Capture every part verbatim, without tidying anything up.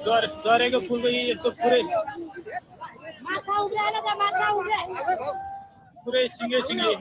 Dare, dare ke pul gayi, ek to pure, pure singe singe.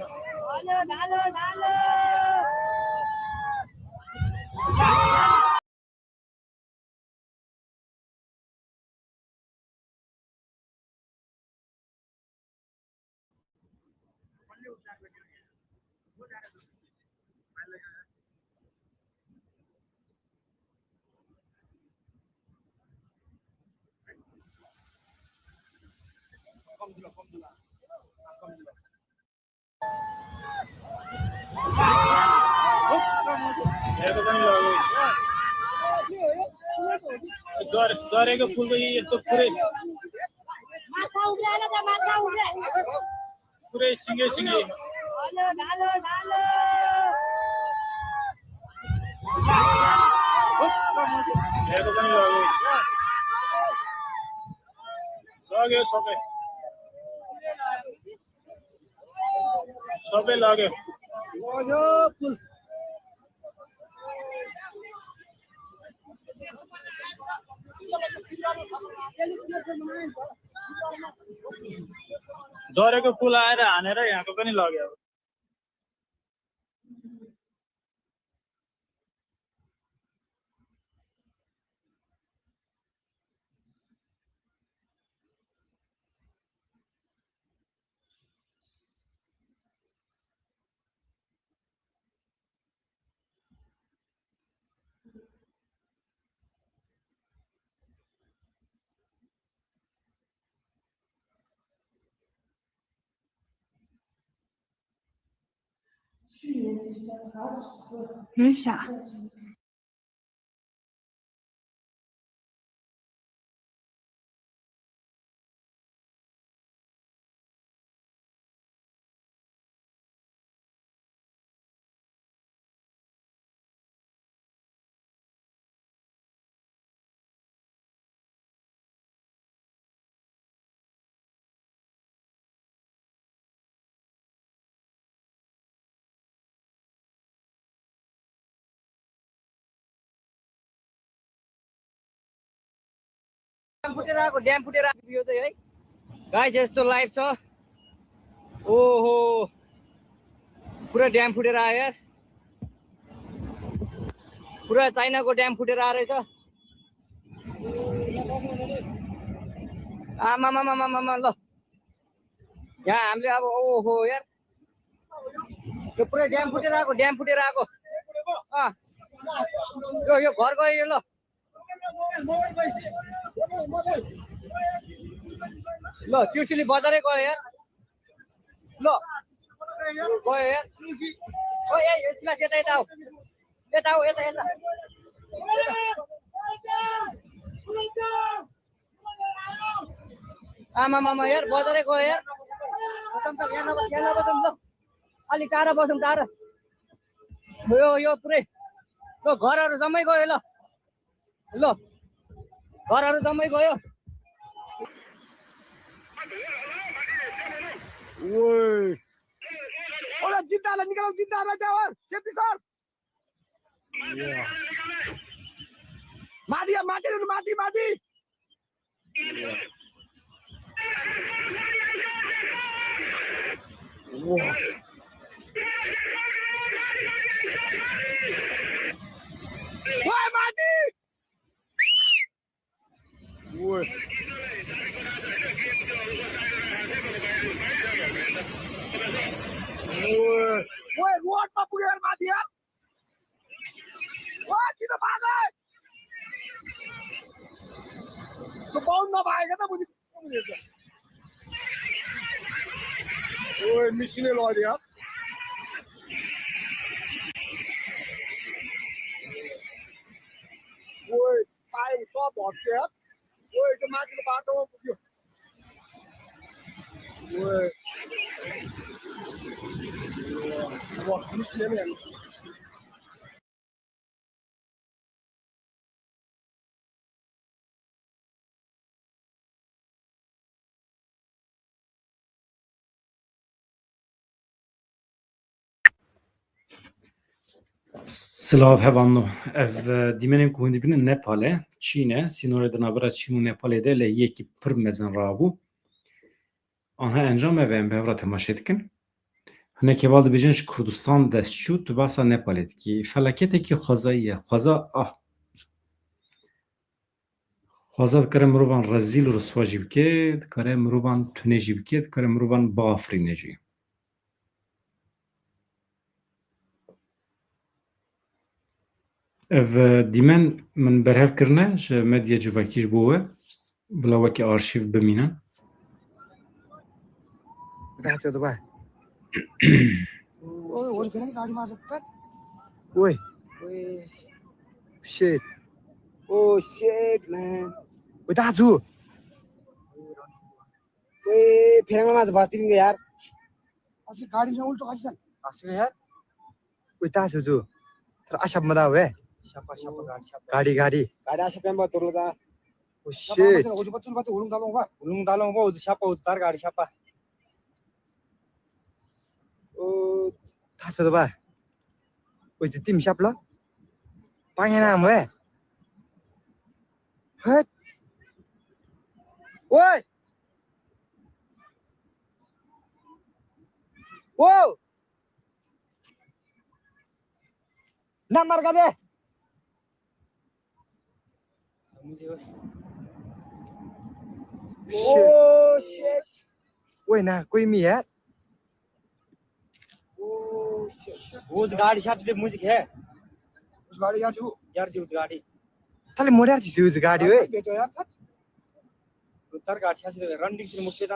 Dare, dare ke pul gayi, ek to pure, pure singe singe. Lage sobe. Sobe lage. Dore ke pul aye re, ane re, ya ko kani lage. Rişa. Dam fute rago, dam fute rago, video te, hey. Guys, esto live so. Oho. Pura dam fute raha hai yaar. Pura China ko dam fute raha hai. Ah, mama, mama, mama, lo. Ya, hamle ab, oho, yaar. Yo, pura dam fute rago, dam fute rago. Ah. Yo, yo, ghar gaye, lo. Lo, actually, bazare gaye, yaar. Lo. Gaye, yaar. Oy, ey, ey, sila, sila, eta, eta. Eta, eta, eta. Ama, ama, yaar, bazare gaye, yaar. Bosam tak, yaar, na, yaar, na, bosam, lo. Ali, tara, bosam, tara. Yo, yo, pure. Lo, ghar ar zamai gaye, lo. Lo. Ghar ar zamai gaye. Oy. Ola, zinda la, nikalo, zinda la, jao, safety sir. Madi, madi, madi, madi. Ué. Ué. Ué, Ruat, papo, era Matias. Ué, aqui na barra. Tu pau na barriga, tá bonito. Ué, mexendo lá, né? Ué. Time stop, okay? Wait, the market about to open you. Wait. What? Wait. Silav hevalno. Ev, e, dîmenên ku hûn dibînin Nepal e, Çîn e, sînorê di navbera Çîn û Nepalê de lehiyekî pir mezin rabû. Anha encam ev e, em bi hev re temaşe dikin. Hinek heval dibêjin ji Kurdistan dest çû, tu behsa Nepalê dikî. Felaketekî xwezayî ye, xweza ah. Xweza dikare mirovan rezîl û riswa jî bike, dikare mirovan tune jî bike, dikare mirovan biafirîne jî. Ev, e, dîmen min berhev kirine ji medya civakî ji bo we, bila wekî arşîv bimîne. That's the way. Oy, oy, kene gari mazet. Oy. Oy. Shit. Oh shit, man. Oy, that's who. Oy, pheranga maz basti binge yaar. Asli gari ne oldu kaçtan? Asli yaar. Wê ta sozo. Tira aşap mada we. Şapa, şapa, gari şapa. Gari, gari. Gari aşap yan ba turlu za. Oh shit. Ulung dalong ba. Ulung dalong ba, uzu şapa, uzu tar gari şapa. Oh. Ta sozo ba. Uzu tim şap la. Pangenam we. Hut. Woi. Wow. Na marka de. Oh shit. Wait, na, कोई नहीं है। Oh shit. वो उस गाड़ी शॉप से म्यूजिक है। उस गाड़ी यार जी, वो। यार जी, उस गाड़ी। थाले मोड़ यार जी, उस गाड़ी, वे। बेटो यार, सच। उधर गाड़ी शॉप से रन दिख से मुझे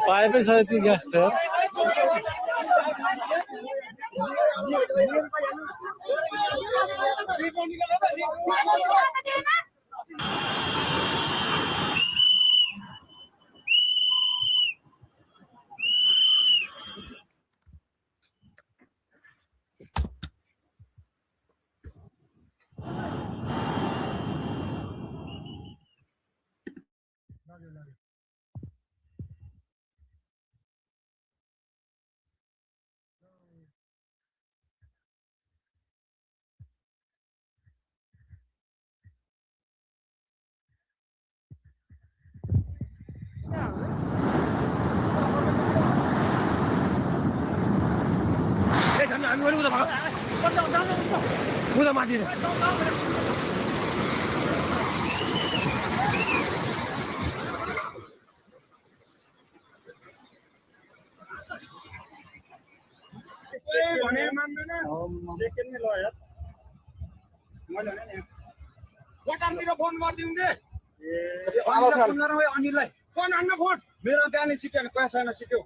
Payı saati göster. What are you phone मार देंगे? ये अनिल फोन कर रहा है, अनिल है। फोन आना फोन। मेरा क्या नहीं सीखे, पैसा ना सीखे।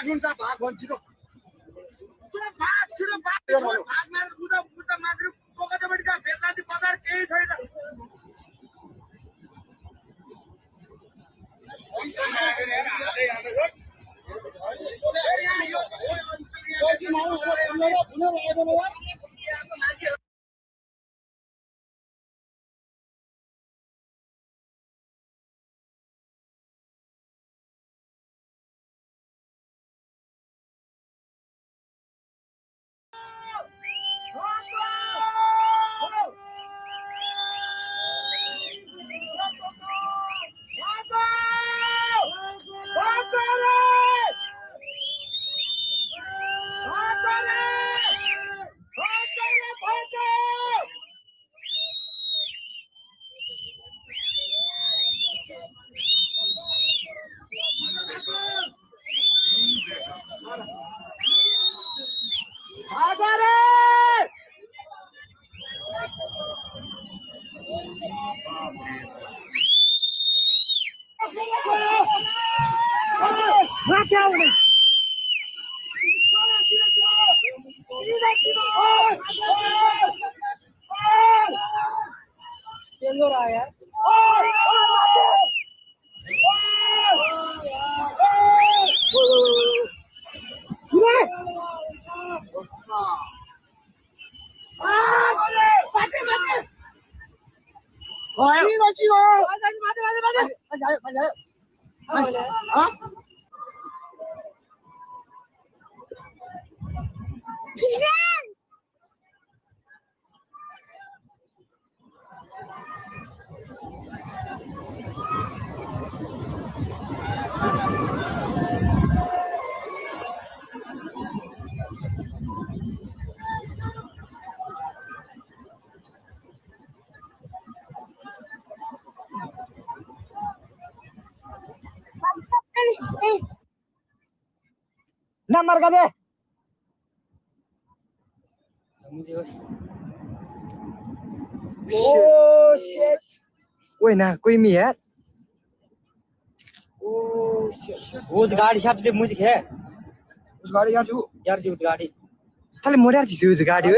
Şunu da bak, lan, şunu. Şunu bak, şunu bak. Bak, ben burada, burada manzara sokakta böyle bir, ben de pazar keyif sayılır. Ne marka de? Oh shit. Wait, na, कोई नहीं यार. Oh shit. वो गाड़ी साहब से म्यूजिक है. उस गाड़ी यार जो. यार जी, उस गाड़ी. Hali mor yar çiziyor gadio.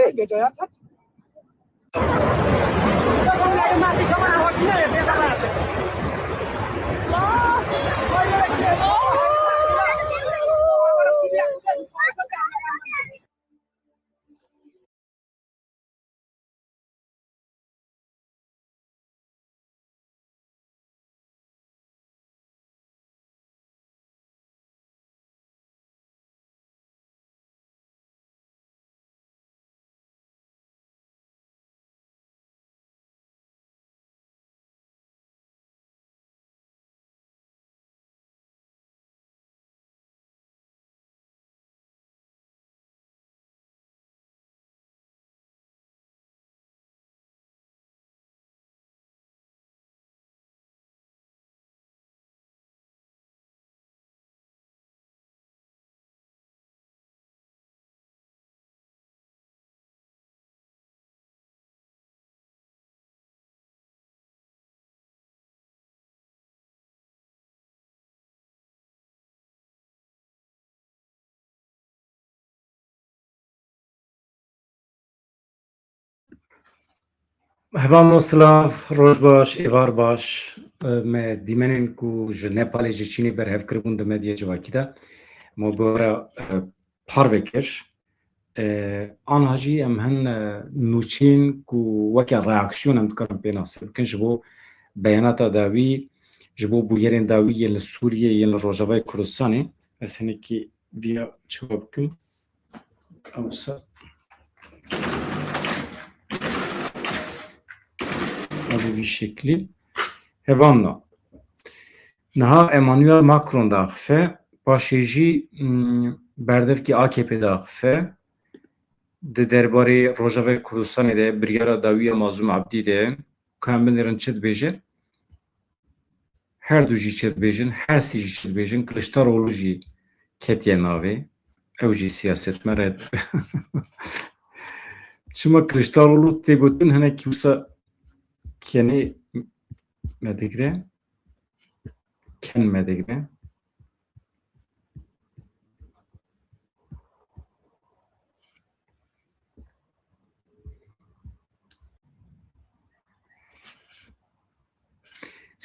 Hevalno silav, roj baş, êvar baş. E, me dîmenên ku ji Nepalê, ji Çînê berhev kiribûn di medyaya civakî de. Me bi we re, e, parve kir. E, aniha jî em hin, e, nûçeyên ku weke reaksiyon em dikarin pê nas bikin ji bo beyanata dawî, ji bo bûyerên dawî yên li Sûriyê, yên li Rojavayê Kurdistanê. Ez hinekî viya çawa bikim. Ewsa. Ev vî şeklî. Hevalno. Niha Emmanuel Macron diaxife, paşê jî, mm, berdevkî A K P diaxife. Di derbarê Rojavayê Kurdistanê de biryara dawî ya Mazlûm Ebdî de, ka em binêrin çi dibêje? Her du jî çi dibêjin, her sî jî çi dibêjin, Kiliçdaroglu jî ketiye navê. Ew jî siyasetmer e. Çima Kiliçdaroglu tê gotin, hinekî wisa kenê me digre, ken me digre.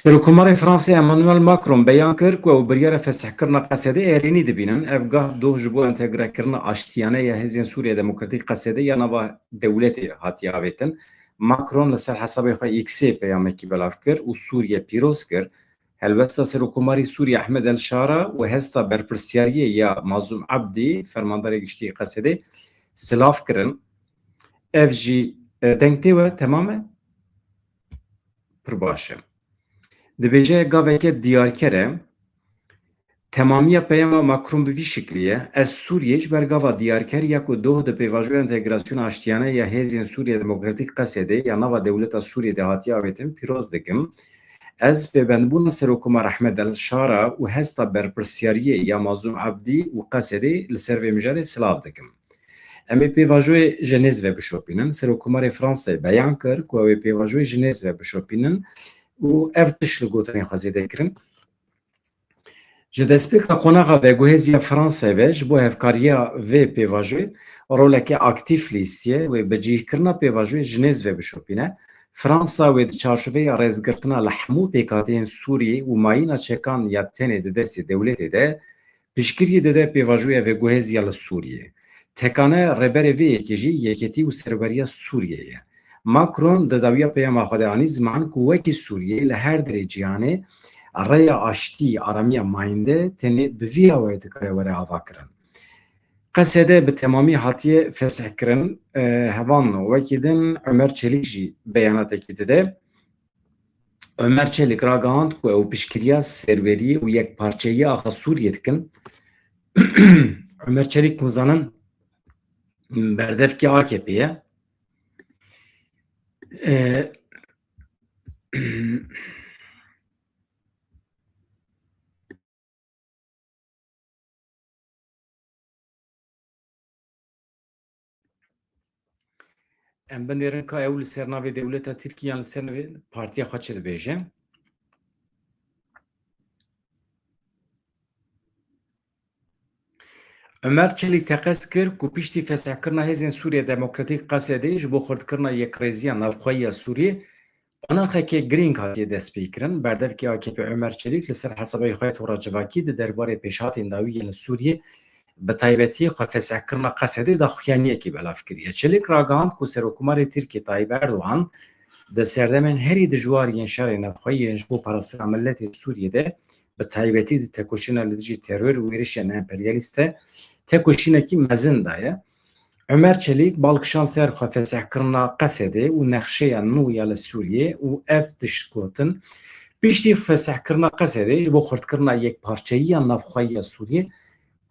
Serokkomarê Fransê Emmanuel Macron beyan kir ku ew biryara fesihkirina Qesedê erênî dibînin. Ev gah doh ji bo entegrekirina aştiyane ya Hêzên Sûriye Demokratîk Qesedê ya nava dewletê hatiye avêtin. Macron li ser hesabê xwe X-ê peyamekî belav kir û Sûriye pîroz kir. Helwesta Serokkomarî Sûriye Ehmed El Şara û hesta berpirsiyariyê ya Mazlûm Ebdî, fermandarê giştî Qesedê, silav kirin. Ev jî, e, deng tê we, temam e? Pir baş e. Dibêje gaveke diyarker e. Temamiya peyama Macron bi vî şiklî ye. Ez Sûriyê ji ber gava diyarker ya ku doh di pêvajoya entegrasyona aştiyane ya Hêzên Sûriye Demokratîk Qesedê ya nava dewleta Sûriyê de hatiye avêtin pîroz dikim. Ez pêbendbûna Serokkomar Ehmed El Şara û hesta berpirsiyariyê ya Mazlûm Ebdî û Qesedê li ser vê mijarê silav dikim. Em ê pêvajoyê Jenêz ve bişopînin. Serokkomarê Fransayê beyan kir ku ew ê pêvajoyê Jenêz ve bişopînin û ev tişt li gotinên xwe zêde kirin. Ji destpêka qonaxa veguhêziya Fransayê ve ji bo hevkariya vê pêvajoyê roleke aktîf lîstiye. Wê bi cihkirina pêvajoyê Jenêz ve bişopîne. Fransa wê di çarçoveya rêzgirtina li hemû pêkhateyên Sûriyê û mayîna çekan ya tenê di destê dewletê de piştgiriyê dide pêvajoya veguhêziya li Sûriyê. Tekane rêberê vê yekê jî yeketî û serweriya Sûriyê ye. Macron di dawiya peyama xwe de anî ziman ku wekî Sûriyê li her derê cîhanê rêya aştî, aramiya mayînde tenê bi vî awayê dikare were avakirin. Qesede bi temamî hatiye fesihkirin. E, hevalno, wekî din Omer Çelîk jî beyanatekî dide. Omer Çelîk ragihand ku ew piştgiriya serweriyê û yekparçeyiya axa Sûriyê dikin. Omer Çelîk, hûn zanin, berdevkê A K P ye. E, Em binêrin ka ew li ser navê dewleta Tirkî yan li ser navê partiya xwe çi dibêje. Omer Çelîk teqez kir ku piştî fesihkirina Hêzên Sûriye Demokratîk, Qesedê, ji bo xurtkirina yekrêziya navxweyî ya Sûriyê, qonaxeke girîng hatiye destpêkirin. Berdevkê A K P Omer Çelîk li ser hesabê xwe ya tora civakî di derbarê pêşhatên dawî yên li Sûriyê, bi taybetî xwefesehkirina Qesedê, daxuyaniyekî belav kiriye. Çelîk ragihand ku Serokkomarê Tirkiyê Tayyip Erdogan di serdemên herî dijwar yên şerê navxweyî yên ji bo parastina miletê Sûriyê de, bi taybetî di tekoşîna li dijî teror û êrişên emperyalîst de tekoşînekî mezin daye. Omer Çelîk bal kişand ser xwefesehkirina Qesedê û nexşeya nû ya li Sûriyê û ev tişt gotin: Piştî fesihkirina Qesedê ji bo xurtkirina yekparçeyiya navxweyî ya Sûriyê,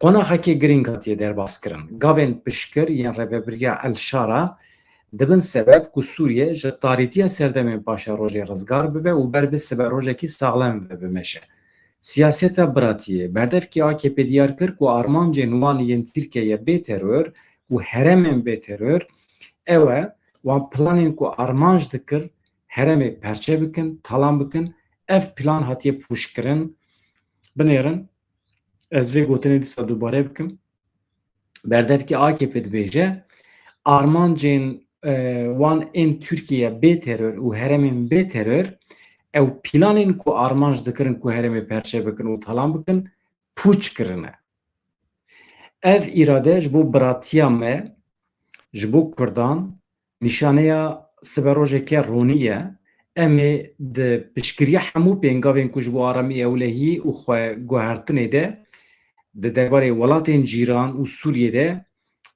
qonaxekê girîng hatiye derbaskirin. Gavên piştgir yên rêvebiriya El Şara dibin sebeb ku Sûriye ji tarîtiya serdemên paşerojê rizgar bibe û ber bi siberojekî saxlem ve bimeşe. Siyaseta biratiyê. Berdevkê A K P diyar kir ku armancên wan yên Tirkiyeyê bê teror û herêmên bê teror ew e, wan planên ku armanc dikir herêmê perçe bikin, talan bikin, ev plan hatiye pûçkirin. Binêrin, ez vê gotinê dîsa dubare bikim. Berdevkê A K P dibêje, armancên, e, wan ên Tirkiye bê teror û herêmên bê teror, ew planên ku armanc dikirin ku herêmê perçe bikin û talan bikin, pûç kirine. Ev îrade ji bo biratiya me, ji bo Kurdan, nîşaneya siberojeke ronî ye. Em ê di piştgiriya hemû pêngavên ku ji bo aramî ewlehî û xwe guhertinê de di derbarê welatên cîran û Sûriyê de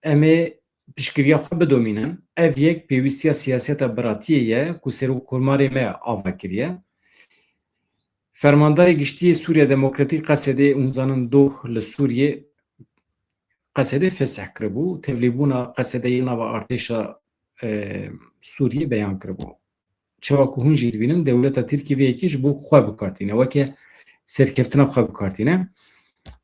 em ê piştgiriya xwe bidomînin. Ev yek pêwîstiya siyaseta biratiyê ye ku Serokkomarê me ava kiriye. Fermandarê Giştî yê Sûriya Demokratîk, Qesedê, hûn zanin doh li Sûriyê, Qesedê fesih kiribû, tevlîbûna Qesedê yê nava artêşa, e, Sûriyê beyan kiribû. Çawa ku hûn jî dibînin, dewleta Tirkî vê yekê ji bo xwe bi kar tîne, weke serkeftina xwe bi kar tîne.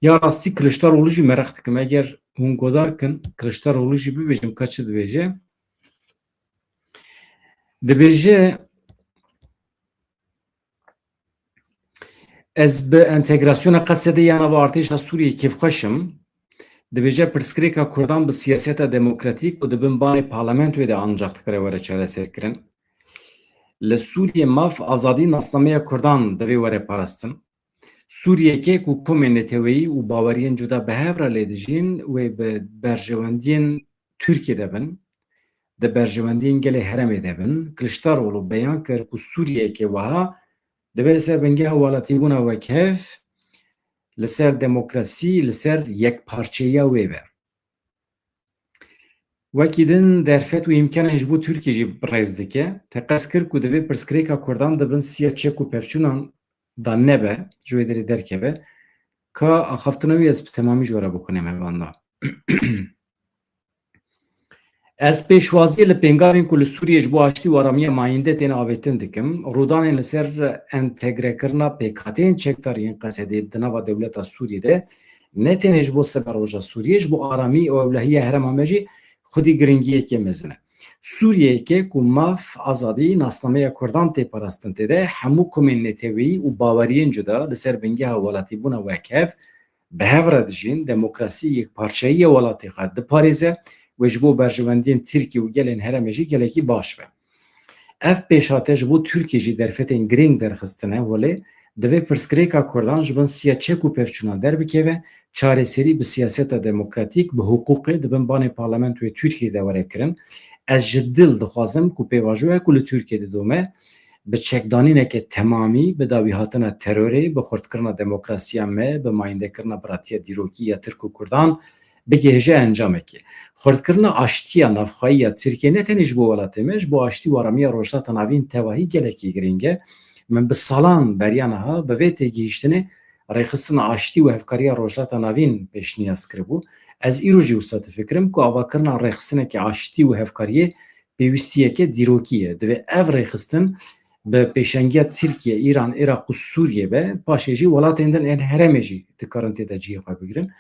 Ya rastî Kiliçdaroglu jî meraq dikim, eger hûn godar kin, Kiliçdaroglu jî bibêjim ka çi dibêje. Dibêje, Ez bi entegrasyona Qesedê ya nava artêşa Sûriyê kêfxweş im. Dibêje, pirsgirêka Kurdan bi siyaseta demokratîk û di bin banê parlamentoyê de ancax dikare were çareserkirin. Li Sûriyê maf, azadî, nasnameya Kurdan divê were parastin. Sûriyeke ku komên neteweyî û baweriyên cuda bi hev re lê dijîn, wê bi berjewendiyên Tirkiyê de bin, di berjewendiyên gelê herêmê de bin. Kiliçdaroglu beyan kir ku Sûriyeke wiha divê li ser bingeha welatîbûna wekhev li ser demokrasî, li ser yekparçeyiya wê be. Wekî din derfet û îmkanên ji bo Tirkiyê jî bi rêz dike. Teqez kir ku divê pirsgirêka Kurdan di bin siya çek û pevçûnan de nebe, ji wê derê derkeve. Ka axaftina wî ez bi temamî ji we re bixwînim, Hevan Dad. Ez pêşwaziyê li pêngavên ku li Sûriyê ji bo aştî û aramiya mayînde tên avêtin dikim. Rûdanên li ser entegrekirina pêkhateyên çekdar yên Qesedê di nava dewleta Sûriyê de ne tenê ji bo siberoja Sûriyê, ji bo aramî û ewlehiya herêma me jî xwedî giringiyeke mezin e. Sûriyeyeke ku maf, azadî, nasnameya Kurdan tê parastin, tê de hemû komên neteweyî û baweriyên cuda li ser bingeha welatîbûna wekhev bi hev re dijîn, demokrasî, yekparçeyiya welatê xwe diparêze, wê ji bo berjewendiyên Tirkiyê û gelên herêmê jî gelekî baş be. Ev pêşhate ji bo Tirkiyê jî derfetên girîng derxistine, welê divê pirsgirêka Kurdan ji bin siya çek û pevçûna derbikeve, çareserî bi siyaseta demokratîk, bi hiqûqê di bin banê parlamentoyê Tirkiyê de were kirin. Ez ji dil dixwazim ku pêvajoya ku li Tirkiyê didome, bi çekdanîneke temamî, bi dawîhatina terorê, bi xurtkirina demokrasiya me, bi mayîndekirina biratiya dîrokî ya Tirk û Kurdan bigihêje encamekê. Xurtkirina aştiya navxweyî ya Tirkiyê ne tenê ji bo welatê me, ji bo aştî û aramiya Rojhilata Navîn tevahî gelekî girîng e. Min bi salan beriya niha bi vê têgihîştinê rêxistina aştî û hevkariya Rojhilata Navîn pêşniyaz kiribû. Ez îro jî wisa difikirim ku avakirina rêxistineke aştî û hevkariyê pêwîstiyeke dîrokî ye. Divê ev rêxistin bi pêşengiya Tirkiye, Îran, Iraq û Sûriye be, paşê jî welatên din ên herêmê jî dikarin tê de cihê xwe bigirin.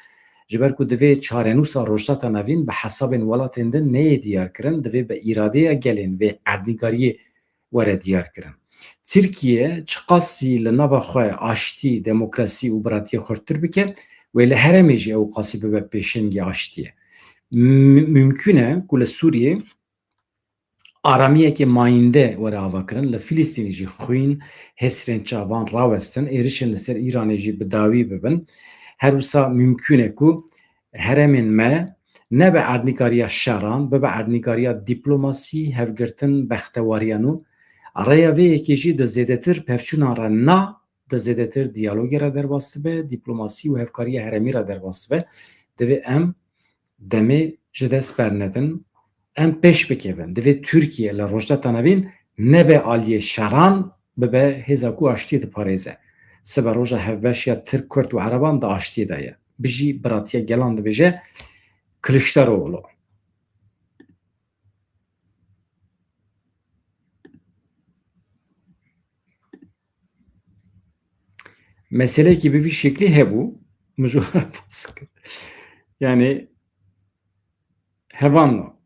Ji ber ku divê çarenûsa Rojhilata Navîn bi hesabên welatên din neyê diyar kirin, divê bi îradeya gelên vê erdnîgariyê were diyar kirin. Tirkiye çiqasî li nava xwe aştî, demokrasî û biratiye xurttir bike, wê li herêmê jî ew qasî bibe pêşengê aştiyê. Mü-, mümkün e ku li Sûriyê aramiyeke mayînde were avakirin. Li Filistînê jî xwîn, hêsirên çavan rawestin, êrişên li ser Îranê jî bi dawî bibin. Her wisa mimkûn e ku herêmên me nebe erdnîgariya şeran, bibe erdnîgariya dîplomasî, hevgirtin, bextewariyan û rêya vê yekê jî di zêdetir pevçûnan re na, di zêdetir diyalogê re derbas dibe, dîplomasî û hevkariya herêmî re derbas dibe. Divê em demê ji dest bernedin, em pêş bikevin. Divê Tirkiye li Rojhilata Navîn nebe aliyê şeran, bibe hêza ku aştiyê diparêze. Sibe roja hevbeşiya Tirk, Kurd û Ereban di aştiyê de ye. Bijî biratiya gelan, dibêje Kiliçdaroglu. Meseleyekî bi vî şeklî hebû, min ji we re pirs kir. Yani, hevanno.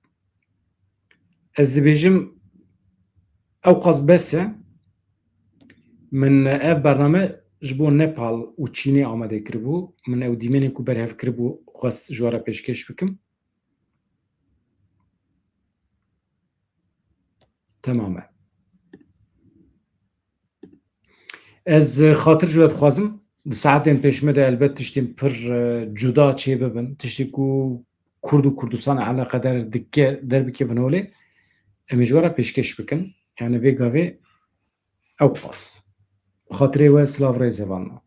Ez dibêjim, ew qas bes e. Min ev bername ji bo Nepal û Çînê amade kiribû. Min ew dîmenên ku berhev kiribû, xwest ji we re pêşkêş bikim. Temam e. Ez, e, xatir ji we dixwazim, di saetên pêşme de elbet tiştên pir, e, cuda çêbibin. Tiştê ku Kurd û Kurdistan eleqedar dike, derbikevin holê, em ê ji we re pêşkêş bikin. Yani vê gavê ew qas. Xatirê we silav rêz hevanno.